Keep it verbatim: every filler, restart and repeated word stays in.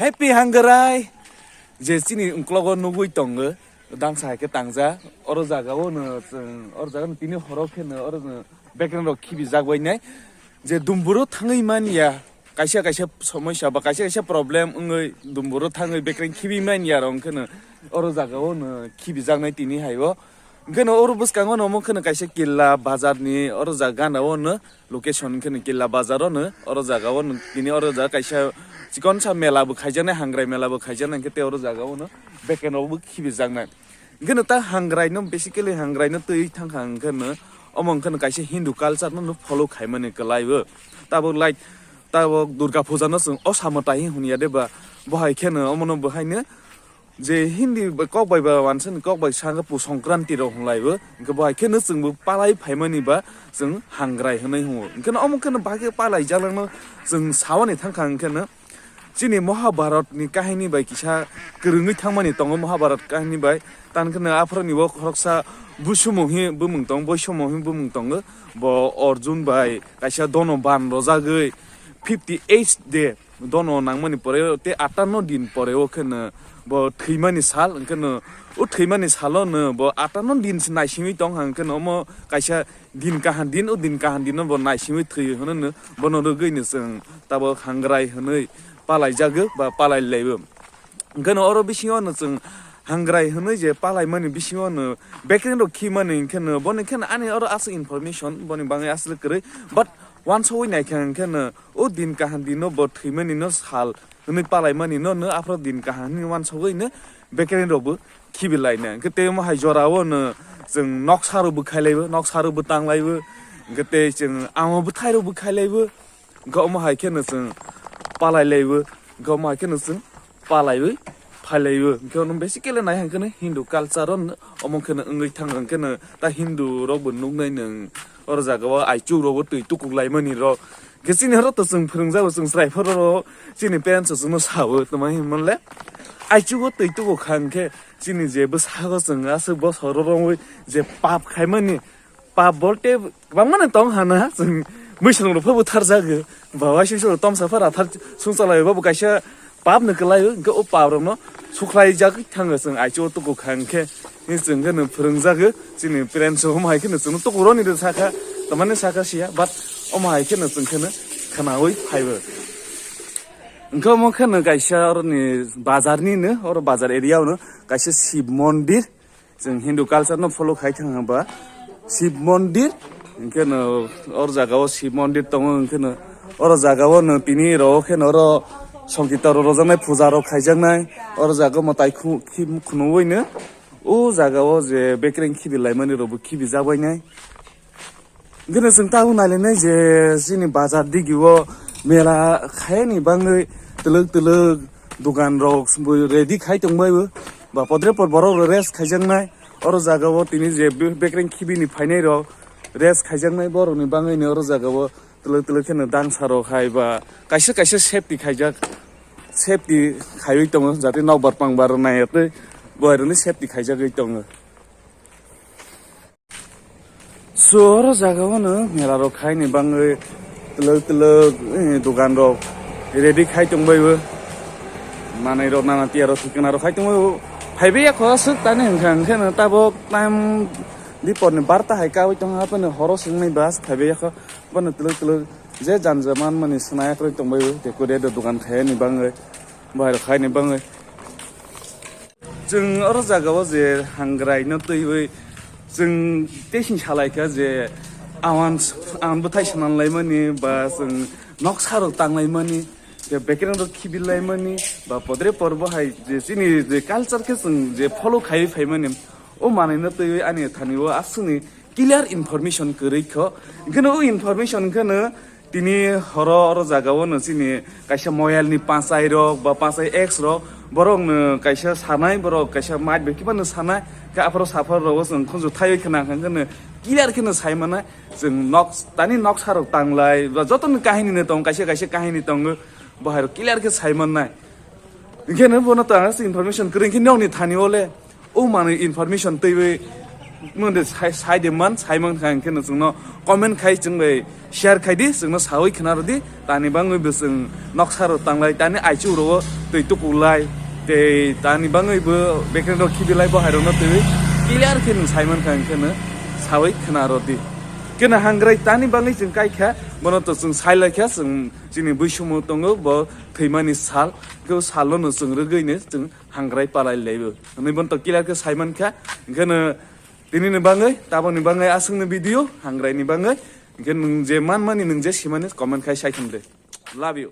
Happy Hangrai je chini uklogo nugwi tongo, dangsa hai khe tangja. Oro jaga o no chwng, oro jaga no tini horo khe no oro no bekreng rok khibi jak bai nai. Je dumburo thangwi man ya, kaisa kaisa somosya ba kaisa kaisa problem wngwi dumburo thangwi bekreng khibi man ya rok, hwnkhe no oro jaga o no khibi jak nai tini hai o. Hwnkhe no oro bwskango no omo khe no kaisa killa bazar ni oro jaga gana o no location hwnkhe no killa bazar o no oro jaga o no tini oro jaga kaisa chikon sa mela bo khaijaknai, hangrai mela bo khaijaknai, hwnkhe tei oro jaga o no bekreng rok bo khibi jak nai. Hwnkhe no ta hangrai no, basically hangrai no twi thang kha hwnkhe no omo hwnkhe no kaisa Hindu culture no, no follow khaimani kwlai o. Tabuk like, tabuk Durga Puja no chwng o samo tai hwn ya de ba, bo hai khe no omo no bo hai no je Hindi bai kok bai ba wansani kok bai sangkha pu Songkranti rok hwnlai bo, hwnkhe bo hai khe no chwng bo palai phaimani ba chwng hangrai hwnwi hwngo. Hwnkhe no omo khe no bahai khe palai jalak no chwng sawani thang kha hwnkhe no chini Mahabharat ni kahini bai kisa kwrwngwi thangmani tongo, Mahabharat kahini bai. Tan khe no aphuru ni bo khoroksa Busumo hi bumung tong, Boisomo hi bumung tongo. Bo Arjun bai kaisa dono ban rojagwi fifty eight day dono nangmani pore tei atanno din pore o khe no bo thwimani sal, hwnkhe no o thwimani salo no bo atanno din se naisingwi tong kha, hwnkhe no omo kaisa din kaham din, o din kaham din no bo naisingwi thwi hwnwi no bono rwgwi no chwng tabuk hangrai hwnwi palai jago ba palai laibo. Hwnkhe no oro bisingo no chwng hangrai hwnwi je palai mani bisingo no bekreng rok khi mani, hwnkhe no boni khe no ani oro aswk information boni bagwi aswk kwrwi, but wansugwi naikha hwnkhe no o din kaham din no bo thwimani no sal hwnwi palai mani no, no aphuru din kaham hwnwi wansugwi no bekreng rok bo khibi laina. Hwnkhe tei omo hai jora o no chwng noksa rok bo khailaibo, noksa rok bo tanglaibo, hwnkhe tei chwng ama bwthai rok bo khailaibo, hwnkhe omo hai khe no chwng palai laibo, hwnkhe omo hai khe no chwng palaiwi phailaibo. Hwnkhe ono basically nai hwnkhe no Hindu culture o no omo khe no wngwi thang, hwnkhe no ta Hindu rok bo nuknai nwng oro jaga o aichuk rok bo twi tukuk laimani rok. Khe chini oro to chwng phwrwngjago, chwng chwrai phoro ro chini parents rok chwngno sao, tongma hinmale aichugo twi tugo kha, hwnkhe chini je bwsago chwng aswk bosoro romwi je pap khaimani, pap bolte kwbangmano tong hana, chwng mwisong rok pho butharjago, ba waising song tomsa phara thar sung chalai babu kaisa pap no kwlai o, hwnkhe o pap rok no sukhlai jagwi thango chwng aichugo tugo kha, hwnkhe. Ni chwng khe no phwrwngjago, chini parents rok hai khe no chwngno tukuroni de sakha, tamani sakha siya, but omo hai khe no chwng khe no khwnawi phaibo. Hwnkhe omo khe no kaisa oroni bazar ni no, oro bazar area o no kaisa Shiv mondir, chwng Hindu culture no follow khai thang ba Shiv mondir, hwnkhe no oro jaga o Shiv mondir tongo, hwnkhe no oro jaga o no tini rok khe no oro songkirtan rok rojaknai, puja rok khaijaknai, oro jaga o mwtai khu-, khi-, khunui no. O jaga o je bekreng khibi laimani rok bo khibi jak bai nai. Hwnkhe no chwng tabuk nailainai je chini bazar digi o mela khaini bagwi twlwk twlwk dogan rok bo ready khai tong bai o. Ba podre pod borok rok rest khaijaknai. Oro jaga o tini je be-, bekreng khibi ni phainai rok rest khaijaknai borok ni bagwi no oro jaga o. Twlwk twlwk kheno dangsa rok hai ba kaisa kaisa safety khaijak, safety khaiwi tongo, jate nokbar pangbar rok naiya tei bohairokni safety khaijagwi tongo. So oro jaga o no mela rok khaini bagwi twlwk twlwk, eh, dogan rok ready khai tong bai o, manwi rok nana tiya rok thwkna rok khai tong bai o. Phaibai ya kho aswk tani hwnkha hwnkhe no tabok time dipor ni barta hai kawi tongo, haphano horo swngnai bus phaibai ya kho. Bono twlwk twlwk je janja manmani swnayakrwi tongbaio, tei kwrwi do dogan khaiyani bagwi, bohairok khaini bagwi. Chwng oro jagao je hangrai no twiwi chwng tesing salaikha je awan, awan bwthai sananlaimani ba chwng noksarok tanglaimani, je bekereng rok khibilaimani ba podre porbo hai je chini je culture khe chwng je follow khaiwi phaimani, o manwi no twiwi ani thani o aswkni clear information kwrwi kho. Hwnkhe no o information hwnkhe no tini horo oro jaga o no chini kaisa moyal ni pachai rok ba pachai ex rok, borok no kaisa sanai, borok kaisa mait bai kiphano sanai, khe aphoro saphar rogo chwng khunju thaiwi khna hwnkhe no clear khe no sai manai. Chwng nok, tani noksa rok tanglai ba joto ni kahini no tong, kaisa kaisa kahini tongo, bohai rok clear khe sai mannai. Hwnkhe no bono to ang aswk information kwrwi, hwnkhe nokni thani o le o manwi information twiwi Mode sai, sai de man, sai man kha hwnkhe no chwngno comment khai chwng bai share khai di, chwngno sawi khna rw di, tani bangwi bo chwng noksa rw tanglai, tani aichu rw twi tukulai, tei tani bangwi bo background rok khibilai bo hai rokno twi clear khe nwng sai man kha hwnkhe no sawi khna rw di. Khe no hangrai tani bangwi chwng kai kha, bono to chwng sai lai kha, chwng chini bwisumo tongo bo thwimani sal, khe o salo no chwng rwgwi no chwng hangrai palai laibo. Hwnwi bono to clear khe sai man kha, hwnkhe no tini ni bangwi, tabok ni bangwi aswk ni video, hangrai ni bangwi. Hwnkhe nwng je man mani, nwng je simani comment khai sai thung de. Love you.